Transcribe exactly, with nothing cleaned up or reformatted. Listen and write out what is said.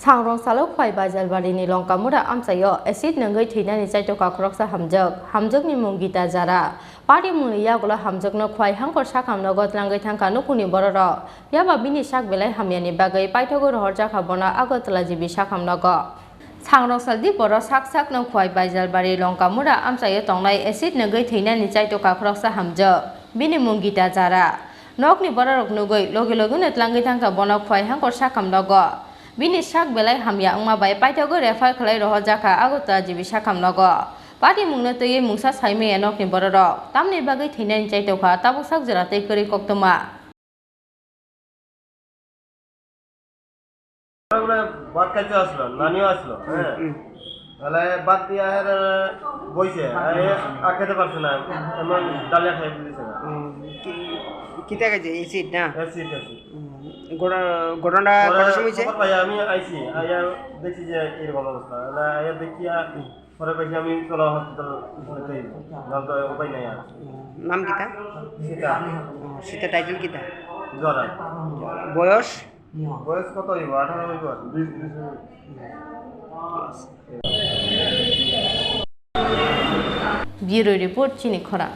Thangrong salo Khwai Baijalbarini Longkamura amchaio acid nwngwi thwinani chaitokha khoroksa hamjwk. Hamjwkni mung Gita Jara. Pari mungni yagulo hamjwkno Khwai hangkor sakham nogo tlangwi thangkha nukhungni bororok. Phiya ba bini sak belai hamyani bagwi paithogwi rohorjakha bono Agartala G B sakham nogo. Thangrong saldi borok sak sakno Khwai Baijalbari Longkamura amchaio tongnai acid nwngwi thwinani chaitokha khoroksa hamjwk. Bini mung Gita Jara. Nokni bororok nugwi logi logino tlangwi thangkha bono Khwai hangkor sakham nogo. Bini sak belai hamya wngma bai paithogwi refer khlai rohorjakha Agartala G B sakham nogo. Pari mungno twiwi mungsa saimaya nokni bororok. Tamni bagwi thwinani chaitokha tabuk sak jora tei kwrwi koktwma. ওগুলো ভাত খাইতে আসলো, নানিও আসলো, হ্যাঁ। হুম। তাহলে ভাত দিয়ে আর বইছে, আর এ আর খেতে পারছে না, এমন ডালিয়া খাই দিয়েছে না। হুম, কি, কিতা খাইছে? এসিড না? Acid, acid. হুম, ঘটনা কটার সময় হয়েছে? খবর পাই আমি আইছি, আইয়া দেখছি যে এরকম অবস্থা। তাহলে আইয়া দেখি আর পরে কইছি আমি চলো হসপিটাল, নাহলে তো উপায় নাই আর। নাম কিতা? সীতা। ও, সীতা টাইটেল কিতা? জরা। বয়স? বয়স কত হইব? আঠারো হইব আর। Bureau report, Chini Khorang.